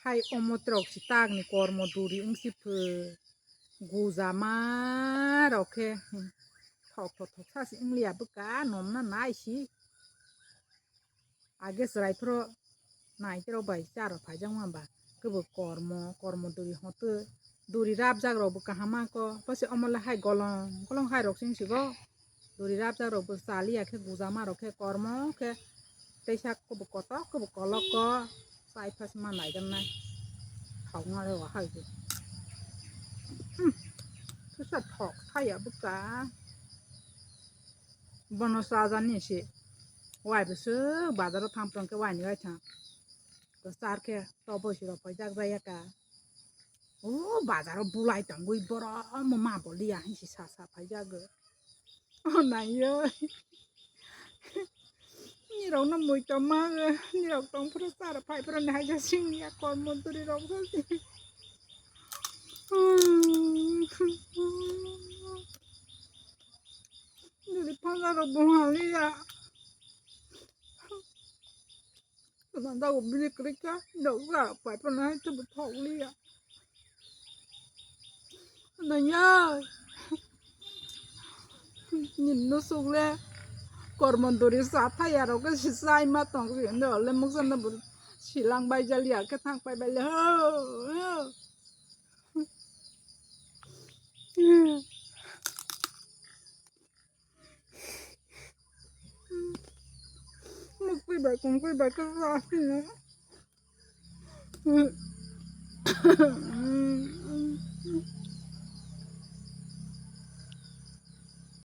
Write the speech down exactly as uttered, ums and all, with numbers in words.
Hai omo trok si tak ni kormo duri wng si phu. Gujama rok khe, hmm, thok thok thok sa si wng liya bwkha, nom na nai si. Age chwrai phro nai tei rok bai cha rok phai jak ma ba. Kebo kormo, kormo duri hoto, duri rap jak rok bo kaham ma ko. Bo se omo le hai golong, golong hai rok sing si go. Duri rap jak rok bo cha liya khe gujama rok khe kormo khe teisa kebo kotok kebo kolok ko. Chai phas ma nai gan nai. Thok ma le wa hai bo. Hmm. Kisa thok thaya bwkha. Bono chajani se. Wai bo se bazar o thang prong khe wai ni wai thang. Ko char khe to bo si rok phai jak jaya ka. O bazar o bulai tangwi boro mo ma bo liya hin si sa sa phai jak go. O nai yo. Ni rok no mui tong ma go. Ni rok tong phuru char phai phuru nai ja sing ya kormo duri rok sa si. Duri phang rok bo ha liya. Tuna dago bini kwrwi kha, nokra pai phano hai tebo thok liya. Nanya. Nini no suk le. Kormondori sa thaya rok khe si chai ma tong si no le muksa no bo silang bai jaliya khe thang pai bai le ho. Ho. Mukpui bai kungpui bai khe sa sini.